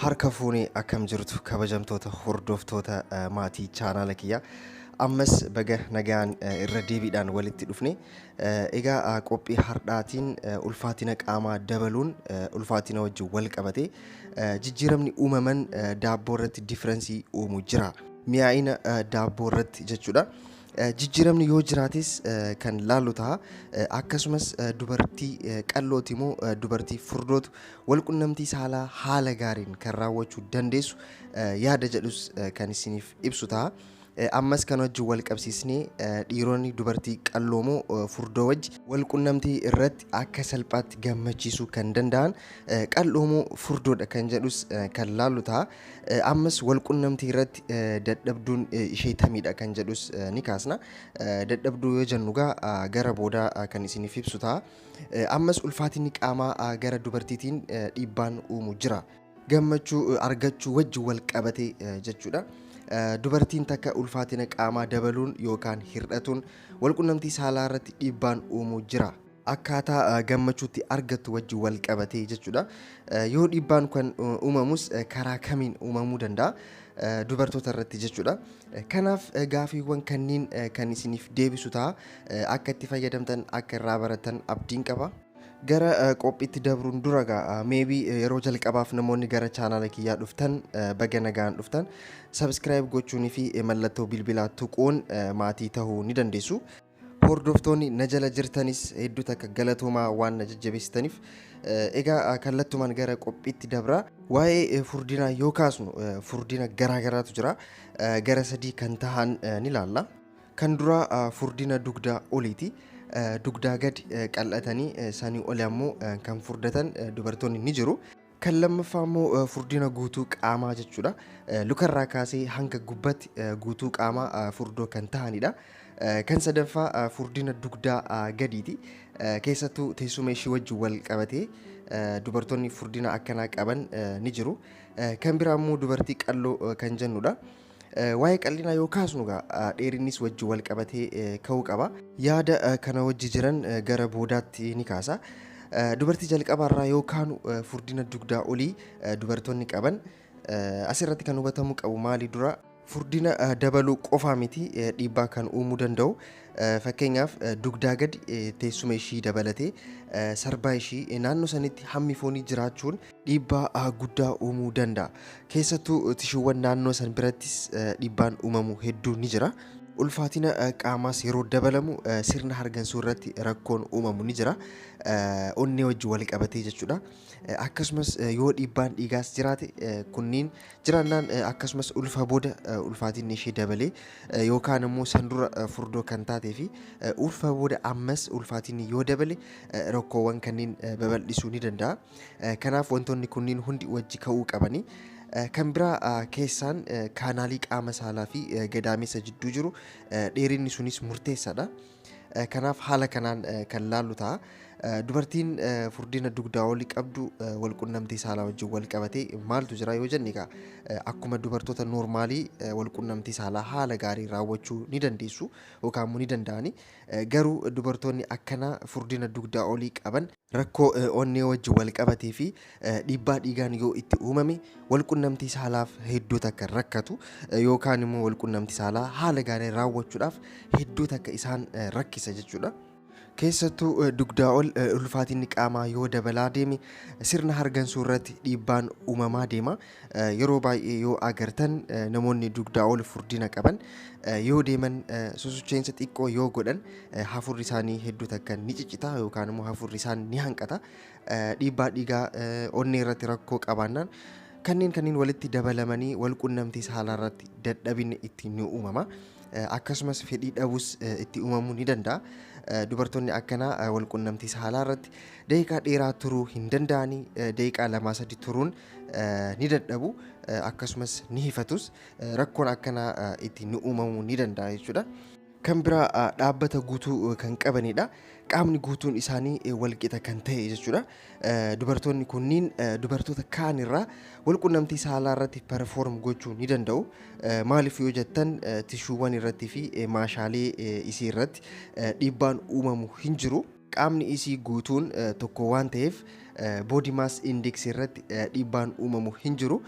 Harka fuunee akkam jirtu kabajamtoota hordoftoota maatii chaanaala kiyyaa. Ammas baga nagaan irra deebiidhaan walitti dhufne. Egaa qophii hardhaatiin ulfaatina qaamaa dabaluun ulfaatina wajjin wal qabate jijjiiramni uumaman daabboo irratti difference uumu jira. Mi'aayina daabboo irratti jechuudha. Jijjiiramni yoo jiraates kan laallu ta'a. Akkasumas dubartii qal'ooti moo dubartii furdootu walqunnamtii saalaa haala gaariin kan raawwachuu dandeessu yaada jedhus kan isiniif ibsu ta'a. Ammas kan wajjin wal qabsiisnee dhiironni dubartii qalloo moo furdoo wajji walqunnamtii irratti akka salphaatti gammachiisuu kan danda'an qalloo moo furdoodha kan jedhus kan laallu ta'a. Ammas walqunnamtii irratti dadhabduun ishee tamiidha kan jedhus ni kaasna. Dadhabduu yoo jennu gaa gara boodaa kan isiniif ibsu ta'a. Ammas ulfaatinni qaamaa gara dubartiitiin dhiibbaan uumu jira. Gammachuu argachuu wajjin wal qabatee jechuudha. Dubartiin takka ulfaatina qaamaa dabaluun yookaan hir'atuun walqunnamtii saalaa irratti dhiibbaan uumu jira. Akkaataa gammachuutti argattu wajjin wal qabatee jechuudha. Yoo dhiibbaan kan uumamus karaa kamiin uumamuu danda'a? Dubartoota irratti jechuudha. Kanaaf gaafiiwwan kanneen kan isiniif deebisu ta'a. Akka itti fayyadamtan akka irraa baratan abdiin qaba. Gara qophiitti dabruun dura gaa maybe yeroo jalqabaaf namoonni gara chaanaala kiyyaa dhuftan baga nagaan dhuftan, subscribe gochuunii fi mallattoo bilbilaa tuquun maatii ta'uu ni dandeessu. Hordoftoonni na jala jirtanis hedduu takka galatoomaa waan na jajjabeessitaniif. Egaa kallattumaan gara qophiitti dabra. Waa'ee furdinaa yoo kaasnu furdina garaa garaatu jira. Gara sadii kan tahan ni laalla. Kan duraa furdina dugdaa oliiti. Dugdaa gadi qal'atanii sanii oli ammoo kan furdatan dubartoonni ni jiru. Kan lammaffaa immoo furdina guutuu qaamaa jechuudha. Lukarraa kaasee hanga gubbatti guutuu qaamaa furdoo kan ta'anidha. Kan sadaffaa furdina dugdaa gadiiti. Keessattuu teessuma ishii wajjin wal qabatee dubartoonni furdina akkanaa qaban ni jiru. Kan biraa immoo dubartii qalloo kan jennudha. Waa'ee qal'inaa yoo kaasnu egaa dheerinnis wajjin wal qabatee ka'uu qaba. Yaada kana wajji jiran gara boodaatti ni kaasa. Dubartii jalqabaarraa yoo kaanu furdina dugdaa olii dubartoonni qaban asirratti kan hubatamuu qabu maali dura? Furdina dabaluu qofaa miti dhiibbaa kan uumuu danda'u. Fakkeenyaaf dugdaa gadi teessuma ishii dabalatee sarbaa ishii naannoo sanitti hammi foonii jiraachuun dhiibbaa guddaa uumuu danda'a. Keessattuu tishuuwwan naannoo san birattis dhiibbaan uumamu hedduu ni jira. Ulfaatina qaamaas yeroo dabalamu sirna hargansuu irratti rakkoon uumamu ni jira. Onnee wajjin wal qabatee jechuudha. Akkasumas yoo dhiibbaan dhiigaas jiraate kunniin jiraannaan akkasumas ulfa booda ulfaatinni ishee dabalee yookaan immoo san dura furdoo kan taatee fi ulfa booda ammas ulfaatinni yoo dabale rakkoowwan kanneen babal'isuu ni danda'a. Kanaaf wantoonni kunniin hundi wajji ka'uu qabani. Kan biraa keessaan kaanaalii qaama saalaa fi gadaamessa jidduu jiru dheerinni sunis murteessaadha. Kanaaf haala kanaan kan laallu ta'a. Dubartiin furdina dugdaa olii qabdu walqunnamtii saalaa wajjin wal qabatee maaltu jira yoo jenne egaa akkuma dubartoota noormaalii walqunnamtii saalaa haala gaarii raawwachuu ni dandeessu yookaan immoo ni danda'ani. Garuu dubartoonni akkanaa furdina dugdaa olii qaban rakkoo onnee wajjin wal qabatee fi dhiibbaa dhiigaan yoo itti uumame walqunnamtii saalaaf hedduu takka rakkatu yookaan immoo walqunnamtii saalaa haala gaarii raawwachuudhaaf hedduu takka isaan rakkisa jechuudha. Keessattuu dugdaa ol ulfaatinni qaamaa yoo dabalaa deeme sirna hargansuu irratti dhiibbaan uumamaa deema. Yeroo baay'ee yoo agartan namoonni dugdaa ol furdina qaban yoo deeman sosocheensa xiqqoo yoo godhan hafuurri isaanii hedduu takka ni ciccita yookaan immoo hafuurri isaanii ni hanqata. Dhiibbaa dhiigaa onnee irratti rakkoo qabaannaan kanneen walitti dabalamanii walqunnamtii saalaa irratti dadhabinni itti ni uumama. Akkasumas fedhii dhabus itti uumamuu ni danda'a. Dubartoonni akkanaa walqunnamtii saalaa irratti daqiiqaa dheeraa turuu hin danda'anii, daqiiqaa 2-3 turuun ni dadhabu, akkasumas ni hifatus, rakkoon akkanaa itti ni uumamuu ni danda'a jechuudha. Kan biraa dhaabbata guutuu kan qabanidha. Qaamni guutuun isaanii walqixa kan ta'e jechuudha. Dubartoonni kunniin dubartoota kaan irraa walqunnamtii saalaa irratti perform gochuu ni danda'u. Maaliif yoo jettan, tishuuwwan irratti fi maashaalee isii irratti dhiibbaan uumamu hin jiru. Qaamni isii guutuun tokko waan ta'eef body mass index irratti dhiibbaan uumamu hin jiru.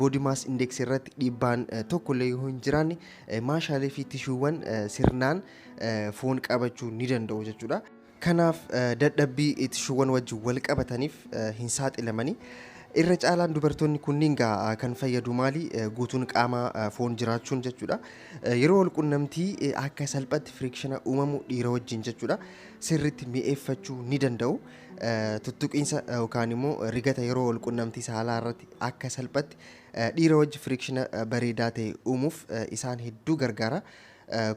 Body mass index irratti dhiibbaan tokkollee yoo hin jiraanne, maashaalee fi tishuuwwan sirnaan foon qabachuu ni danda'u jechuudha. Kanaaf dadhabbii tishuuwwan wajjin wal qabataniif hin saaxilamani. Irra caalaan dubartoonni kunniin gaa kan fayyadu maali? Guutuun qaamaa foon jiraachuun jechuudha. Yeroo wal qunnamtii akka salphatti friction uumamu dhiira wajjin jechuudha, sirriitti mi'eeffachuu ni danda'u. Tuttuqiinsa yookaan immoo rigata yeroo wal qunnamtii saalaa irratti akka salphatti dhiira wajji friction bareedaa ta'e uumuuf isaan hedduu gargaara.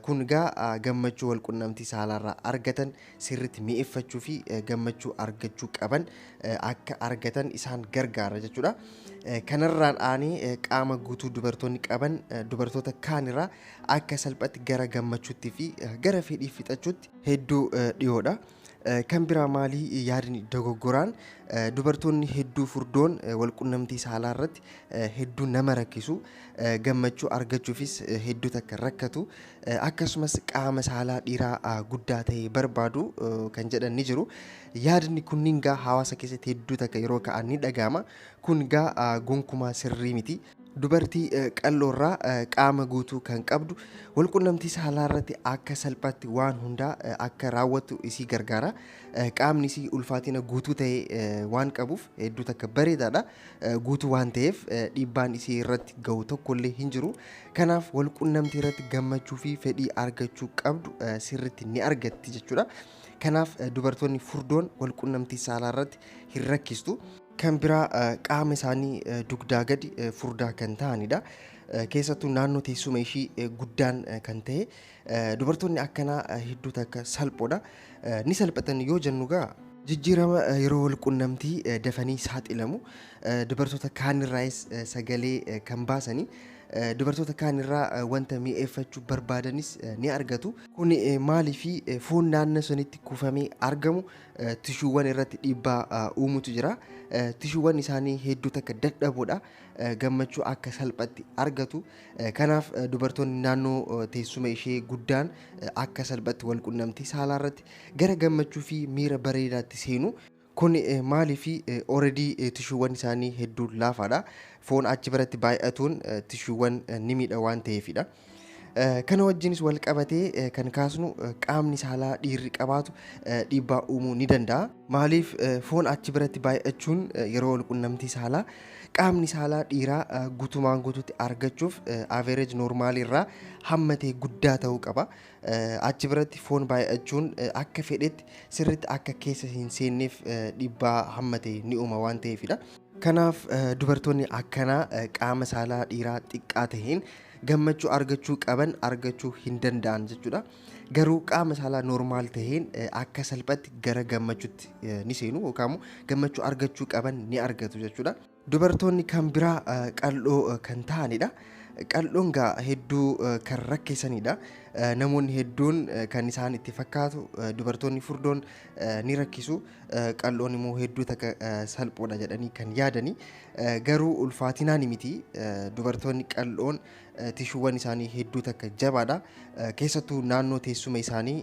Kun gaa gammachuu wal qunnamtii saalaarraa argatan sirriitti mi'eeffachuu fi gammachuu argachuu qaban akka argatan isaan gargaara jechuudha. Kanarraan aanee qaama guutuu dubartoonni qaban dubartoota kaanirraa akka salphatti gara gammachuutti fi gara fedhii fixachuutti hedduu dhiyoodha. Kan biraa maalii? Yaadni dogoggoraan dubartoonni hedduu furdoon walqunnamtii saalaa irratti hedduu nama rakkisu, gammachuu argachuufis hedduu takka rakkatu, akkasumas qaama saalaa dhiiraa guddaa ta'e barbaadu kan jedhan ni jiru. Yaadni kunniin gaa hawaasa keessatti hedduu takka yeroo ka'an ni dhaga'ama. Kun gaa gonkumaa sirrii miti. Dubartii qal'oorraa qaama guutuu kan qabdu walqunnamtii saalaa irratti akka salphaatti waan hundaa akka raawwattu isii gargaara. Qaamni isii ulfaatina guutuu ta'e waan qabuuf hedduu takka bareedaadha. Guutuu waan ta'eef dhiibbaan isii irratti gahu tokkollee hin jiru. Kanaaf walqunnamtii irratti gammachuu fi fedhii argachuu qabdu sirriitti ni argatti jechuudha. Kanaaf dubartoonni furdoon walqunnamtii saalaa irratti hin rakkistu. Kan biraa qaama isaanii dugdaa gadi furdaa kan ta'anidha. Keessattuu naannoo teessuma ishii guddaan kan ta'e dubartoonni akkanaa hedduu takka salphoodha. Ni salphatan yoo jennu gaa jijjiirama yeroo walqunnamtii dafanii saaxilamu. Dubartoota kaanirraayis sagalee kan baasanii, dubartoota kaanirraa wanta mi'eeffachuu barbaadanis ni argatu. Kun maaliifi foon naannoo sanitti kuufamee argamu tishuuwwan irratti dhiibbaa uumutu jira. Tishuuwwan isaanii hedduu takka dadhaboodha. Gammachuu akka salphatti argatu. Kanaaf dubartoonni naannoo teessuma ishee guddaan akka salphatti walqunnamtii saalaa irratti gara gammachuu fi miira bareedaatti seenu. Kun maaliifi already tishuuwwan isaanii hedduu laafaadha. Foon achi biratti baay'atuun tishuuwwan ni miidha waan ta'eefidha. Kana wajjinis wal qabatee kan kaasnu qaamni saalaa dhiirri qabaatu dhiibbaa uumuu ni danda'a. Maaliif foon achi biratti baay'achuun yeroo walqunnamtii saalaa qaamni saalaa dhiiraa guutumaan guutuutti argachuuf average normal irraa hamma ta'e guddaa ta'uu qaba. Achi biratti foon baay'achuun akka fedhetti sirriitti akka keessa hin seenneef dhiibbaa hamma ta'e ni uuma waan ta'eefidha. Kanaaf dubartoonni akkanaa qaama saalaa dhiiraa xiqqaa ta'een gammachuu argachuu qaban argachuu hin danda'an jechuudha. Garuu qaama saalaa normal ta'een akka salphatti gara gammachuutti ni seenu yookaan immoo gammachuu argachuu qaban ni argatu jechuudha. Dubartoonni kan biraa qal'oo kan ta'anidha. Qal'oon gaa hedduu kan rakkisanidha. Namoonni hedduun kan isaan itti fakkaatu dubartoonni furdoon ni rakkisu, qal'oon immoo hedduu takka salphoodha jedhanii kan yaadani. Garuu ulfaatinaan miti, dubartoonni qal'oon tishuuwwan isaanii hedduu takka jabaadha. Keessattuu naannoo teessuma isaanii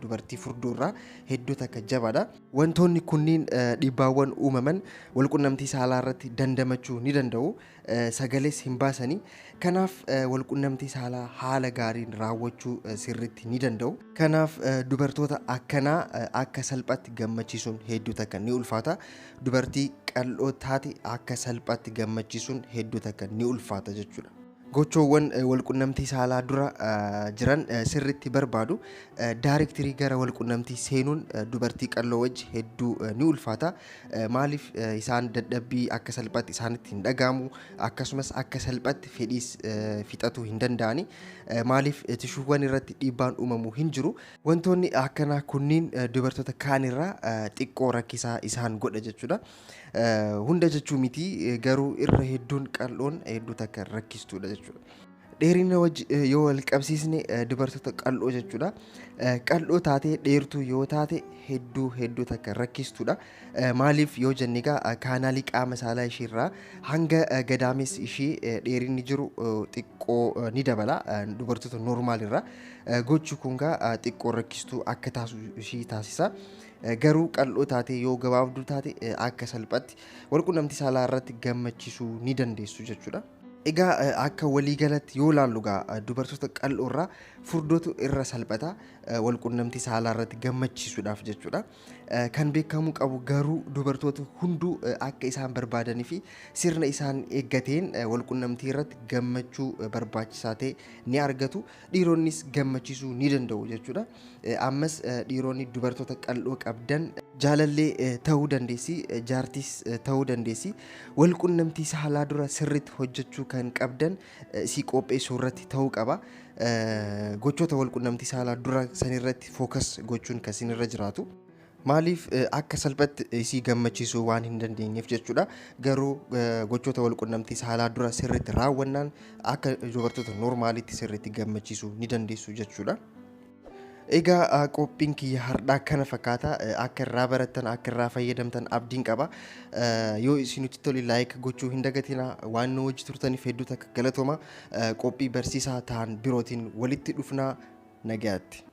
dubartii furdoorraa hedduu takka jabaadha. Wantoonni kunniin dhiibbaawwan uumaman walqunnamtii saalaa irratti dandamachuu ni danda'u. Sagalees hin baasanii. Kanaaf walqunnamtii saalaa haala gaariin raawwachuu sirriitti ni danda'u. Kanaaf dubartoota akkanaa akka salphaatti gammachiisuun hedduu takka ni ulfaata. Dubartii qal'oo taate akka salphaatti gammachiisuun hedduu takka ni ulfaata jechuudha. Gochoowwan walqunnamtii saalaa dura jiran sirriitti barbaadu. Directly gara walqunnamtii seenuun dubartii qal'oo wajji hedduu ni ulfaata. Maaliif isaan dadhabbii akka salphaatti isaanitti hin dhaga'amu, akkasumas akka salphaatti fedhiis fixatuu hin danda'ani. Maaliif tishuuwwan irratti dhiibbaan uumamu hin jiru. Wantoonni akkanaa kunniin dubartoota kaanirraa xiqqoo rakkisaa isaan godha jechuudha. Hunda jechuu miti, garuu irra hedduun qal'oon hedduu takka rakkistuudha jechuudha. Dheerina wajji yoo wal qabsiisne dubartoota qal'oo jechuudha. Qal'oo taatee dheertuu yoo taate hedduu hedduu takka rakkistuudha. Maaliif yoo jenne egaa kaanaalii qaama saalaa ishiirraa hanga gadaamessi ishii dheerinni jiru xiqqoo ni dabala dubartoota normaal irraa. Gochi kun gaa xiqqoo rakkistuu akka taasisu ishii taasisa. Garuu qal'oo taatee yoo gabaabduu taate akka salphatti walqunnamtii saalaa irratti gammachiisuu ni dandeessu jechuudha. Egaa akka waliigalatti yoo laallu gaa dubartoota qal'oo irraa furdootu irra salphata walqunnamtii saalaa irratti gammachiisuudhaaf jechuudha. Kan beekamuu qabu garuu dubartoota hunduu akka isaan barbaadanii fi sirna isaan eeggateen walqunnamtii irratti gammachuu barbaachisaa ta'e ni argatu. Dhiironnis gammachiisuu ni danda'u jechuudha. Ammas dhiironni dubartoota qal'oo qabdan jaalallee ta'uu dandeessi, jaartis ta'uu dandeessi. Walqunnamtii saalaa dura sirriitti hojjechuu kan qabdan si qopheessuu irratti ta'uu qaba. Gochoota walqunnamtii saalaa dura sanirratti fookas gochuun kan isinirra jiraatu. Maaliif akka salphatti isii gammachiisuu waan hin dandeenyeef jechuudha. Garuu gochoota walqunnamtii saalaa dura sirriitti raawwannaan akka dubartoota normaalitti sirriitti gammachiisuu ni dandeessu jechuudha. Egaa qophiin kiyya har'aa kana fakkaata. Akka irraa barattan, akka irraa fayyadamtan abdiin qaba. Yoo isinitti tole like gochuu hin dagatinaa. Waan nu wajji turtaniif hedduu takka galatooma. Qophii barsiisaa ta'an birootiin walitti dhufnaa, nagayaatti.